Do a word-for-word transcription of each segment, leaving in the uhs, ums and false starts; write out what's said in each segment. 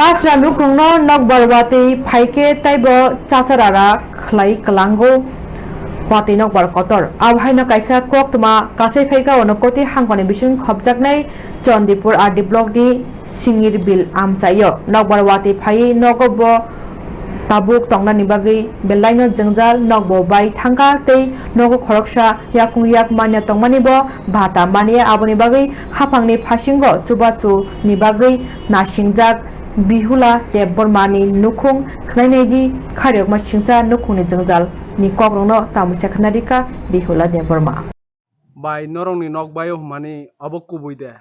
Kachra nukhungno nokbar watwi phaikhe teibo chacharara khlai kwlango watwi nokbar kotor. Abohaino kaisa koktwma kasai phaikha Unakoti hangkoni bising khopjaknai Chandipur R D block ni Singirbil amchaio. Nokbar watwi phaiwi nogo bo tabuk tongnani bagwi belaino jwngjal, nokbo bai thangkha tei nogo khoroksa yakung yak manya tongmani bo bhata manya, aboni bagwi haphangni phasingo chubachu ni bagwi nasingjak Bihula Debbarma ni nukhung khwlainaidi khariyokma singcha nukhungni jwngjal ni kokrokno tamo se khwnarikha Bihula Debbarma. Bai norokni nok bai o hwnmani abo kubui de?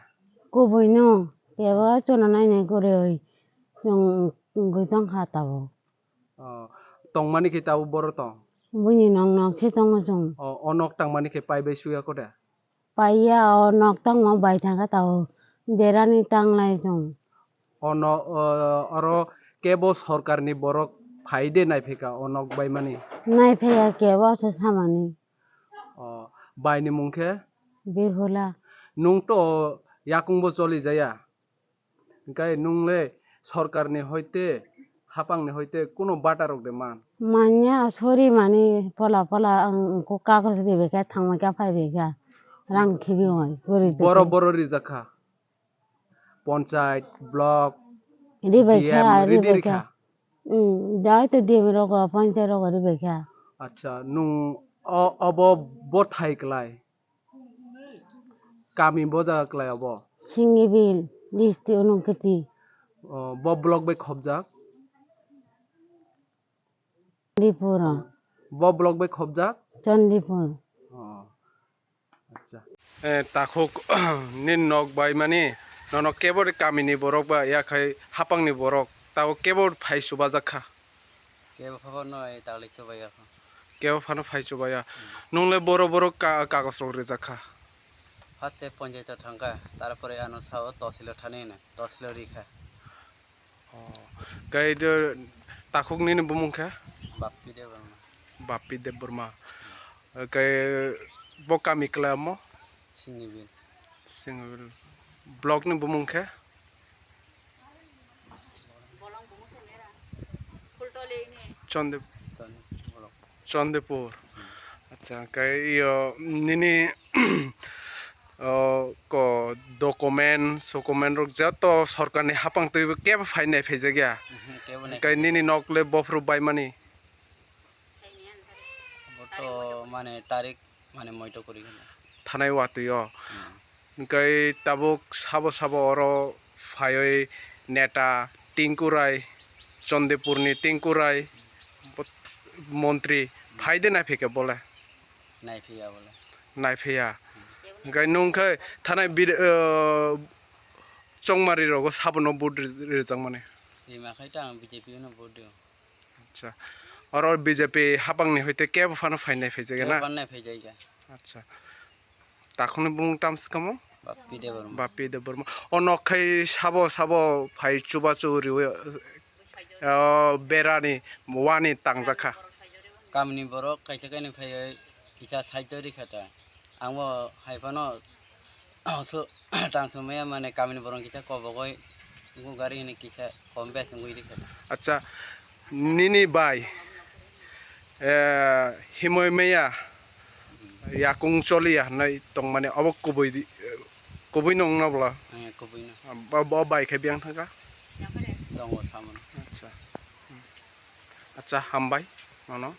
Kubui no, kebo chwla nainai kwrwi chwng wngwi tongkha tabuk. Oh, tongmani khe tabuk boro tong? Buini nok nok se tongo chwng. Oh, o nok tangmani khe pai bai suya kode? Paiya, o nok tangma bai thangkha tabuk, berani tanglai chwng. O no, o, oro kebo sorkarni borok phai de naipheka o nok baimani? Naiphaiya kebo se samani. O, baini mung khe? Bihula. Nung to yakungbo choli jaya. Hingkai nung le sorkarni hoite, hapangni hoite kuno bata rok de man? Manya, sori mani pola pola ang ko kagoj ribai kha, thangbai kha, phaibai kha. Rang khibi oi, gori. Boro twi boro rijak kha? Ponchayat, block, ribai kha, D M ridi ribai rikha? Kha. Hmm, dai to D M rogo, ponchayat rogo ribai kha. Acha, nung o, obo bo thai klai? Kami bo jaga klai obo? Singibil, district Unakoti. O, bo block bai khopjak? Chandipur. Bo block bai khopjak? Chandipur. O, acha. Eh, takhuk, nini nok bai mani, nono kebo de kamini borok ba, yakhai hapangni borok, tabo kebo phai chubajak kha? Kebo phano ai taklai chubaiya kho. Kebo phano phai chubaiya. Hmm. Nungle boro boro ka-, kagos rok rijak kha? First se ponchayat o thangkha, tarpore ano sao tohsilo thani hwnwi, tohsilo rikha. Oh. Kai do takhuk nini bumung kha? Bappi Debbarma. Bappi Debbarma. Kai bo kami klamo? Singibil. Singibil. Block ni bumung kha? Chande-, Chandipur. Acha, hwnkhe iyo nini, o, ko document, socument rok joto sorkarni hapang twibo kebo phai nai phaijak ya? Mhm, kebo nai. Hwnkhe nini nok le bophuru baimani? Bo to mane tarik mane moito kwrwi hwnwi. Thanai watwi o. Hmm. Hwnkhe tabuk sabo sabo oro phaiwi neta Tinku Rai, Chandipurni Tinku Rai, bo-, montri phai de nai phaikha bole? Nai phiya bole. Nai phiya. Hmm. Hwnkhe nung khe thanai bid-, o, chongmari rogo sabono vote ri-, rijak mani? Rima khai ta ang B J P no vote rio. Acha. Oro B J P hapangni hoite kebo phano phainai phaijak na? Kebo phano nai phaijak ya. Acha. Takhukni bumung tamsi kamo? Bappi Debbarma. Bappi Debbarma. O nok khai sabo sabo phai chubachu riwi, o, berani wani tangjak kha. Kamini borok kaisa kainwi phaiwi kisa side o rikha ta. Ang bo hai phano so tang sumaya mane kamini borok kisa kobogoi ngu gari hini kisa kom bes ngui rikha. Acha, nini bai, eh, himoi meya yakung choliya hinui tongmani obo kubui di, kubui no wngna bwla? Eh, kubui no. Bo, bo bai khe biyang thangkha? Tongo samano. Acha. Acha, hambai nono.